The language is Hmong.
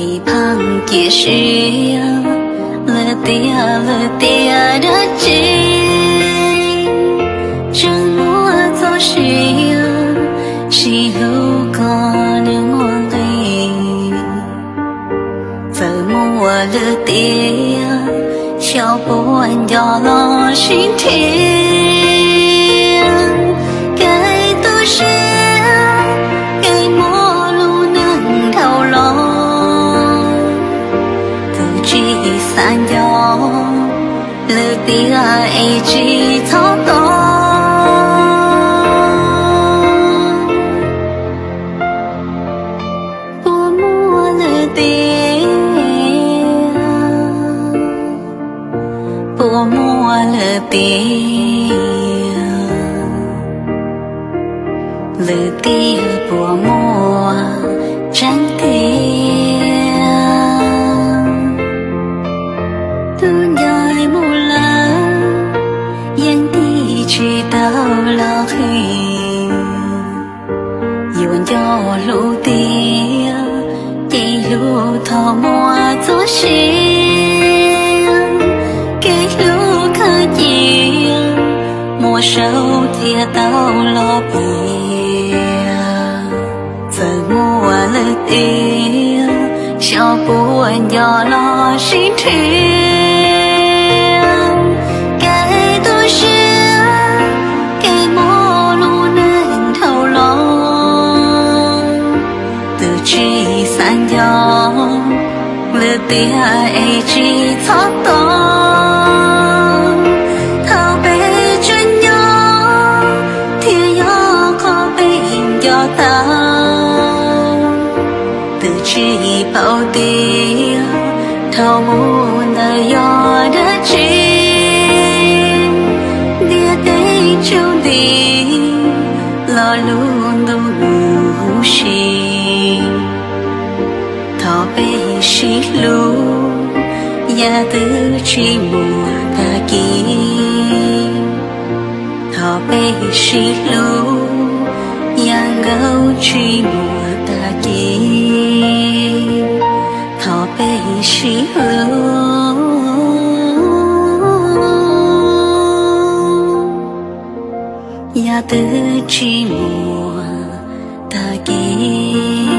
Pheej cia siab, lawv tias, lawv tias dab tsi, tseem muaj txoj sia, sib hlub kom nws muaj nqis. Txawm muaj lwm tiam, xyov puas nco los sib nrhiav. Kev tu siab, kev muaj lub neej dhau los, twb tsis xav nco, lwm tiam es tsis txhob tos. Puas muaj lwm tiam, puas muaj lwm tiam, lwm tiam puas muaj tseeb tiag. Tus ncaim mus lawm, yeej tig tsis tau los qhia. Yuav nco hlub tiag, ces hlub thaum muaj txoj sia. Kev hlub khaws cia, muab saum cia tau los piav. Txawm muaj lwm tiam, xyov puas nco los sib nrhiav. Kev tu siab, kev muaj lub neej dhau los, twb tsis xav nco, lwm tiam es tsis txhob tos. Thaum peb tseem nyob, thiaj yog qhov peb nco tau. Twb tsis paub tias, dhau mus ntawd yog dab tsi. Ntiaj teb tsaus nti, lo lus ntuj nws huv si. Thov peb sib hlub, yam twg tsis muaj tag kis. Thov peb sib hlub, yam nkauj tsis muaj tag kis. Thov peb sib hlub, yam twg tsis muaj tag kis.